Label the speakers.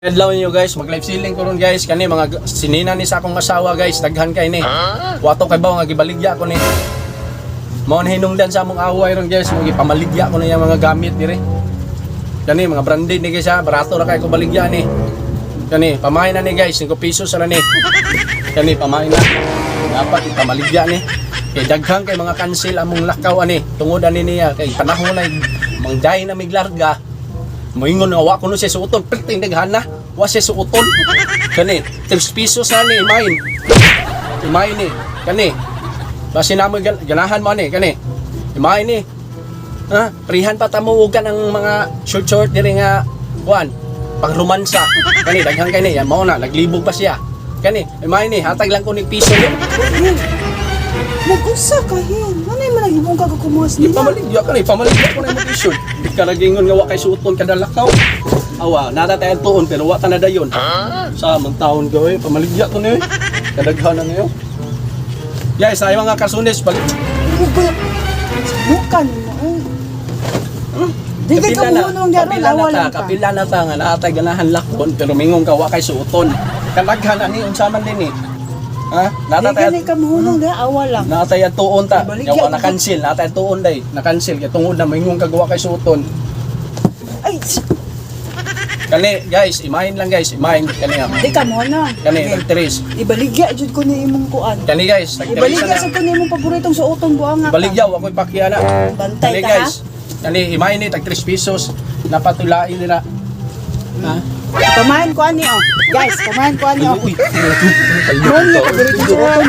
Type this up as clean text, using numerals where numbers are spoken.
Speaker 1: Adlaw niyo guys, mag live selling ko ron guys kani mga sinina ni sa akong asawa guys, daghan kay ni. Wato kay bawo nga gibaligya ko ni. Mao na hinungdan sa among away ron guys, mo gipamaligya ko na yung mga gamit dire. Kani mga branded ni guys ha, barato ra kay ko baligya ni. Kani pamahay na ni guys, 5 pesos ra ni. Kani pamahay na. Dapat ipamaligya ni. Kay daghan kay mga cancel among lakaw ani, tungod ani niya kay panahon na mangday na miglarga. Moingon nga wa kuno siya suoton, perting daghan na. Wa siya suoton. Kani, 3 pesos na ni imahin. Imahin ni. Kani. Basi namo ganahan mo ani kani. Imahin ni. Ha? Prihan pa ta mo ugan ang mga short short diri nga kuan pang romansa. Kani daghan kay ni, yan mao na naglibog pa siya. Kani, imahin ni, hatag lang ko ni piso ni.
Speaker 2: Nag-usa ka hin. Ano yung managibong ka kumuhas
Speaker 1: Di
Speaker 2: nila?
Speaker 1: pamaligya ka ni, pamaligya ko na imong t-shirt. Di ka nagingon nga wa kay suoton kada lakaw. Awa, nata tayo tuon pero wa ta na dayon. Sa man taon ko eh, pamaligya ko ni. Kadaghan na niyo. Guys, ay mga kasunis pag
Speaker 2: Bukan mo eh. Di kay
Speaker 1: Kapila na,
Speaker 2: kabuhunong garo,
Speaker 1: kapila na
Speaker 2: lawa
Speaker 1: ta,
Speaker 2: lang ka.
Speaker 1: kapila na ta nga naatay ganahan lakon pero mingon ka wa kay suoton. Kadaghan ani unsa man din eh. Ha? Nata
Speaker 2: Di
Speaker 1: tayo
Speaker 2: kay kabuhunong ga, awa lang.
Speaker 1: Natay ang tuon ta.
Speaker 2: Baligya
Speaker 1: Yawa
Speaker 2: ko.
Speaker 1: na cancel, natay tuon day. Na cancel kay tungod na mingon ka wa kay suoton.
Speaker 2: Ay,
Speaker 1: Kani guys, imahin lang guys, imahin kani nga.
Speaker 2: di ka mo na.
Speaker 1: Kani tag tres.
Speaker 2: Ibaligya jud ko ni imong kuan.
Speaker 1: Kani guys, tag tres
Speaker 2: Ibaligya
Speaker 1: na.
Speaker 2: sa ko ni imong paboritong suoton buang nga.
Speaker 1: Baligya wa ko'y pakiana.
Speaker 2: Bantay
Speaker 1: Kani
Speaker 2: ka, ha?
Speaker 1: guys. Kani imahin ni tag 3 pesos napatulain nila. Ha?
Speaker 2: Pamahan ko ani oh. Guys, pamahan ko ani oh.
Speaker 1: Uy,
Speaker 2: Yun yung paboritong suoton.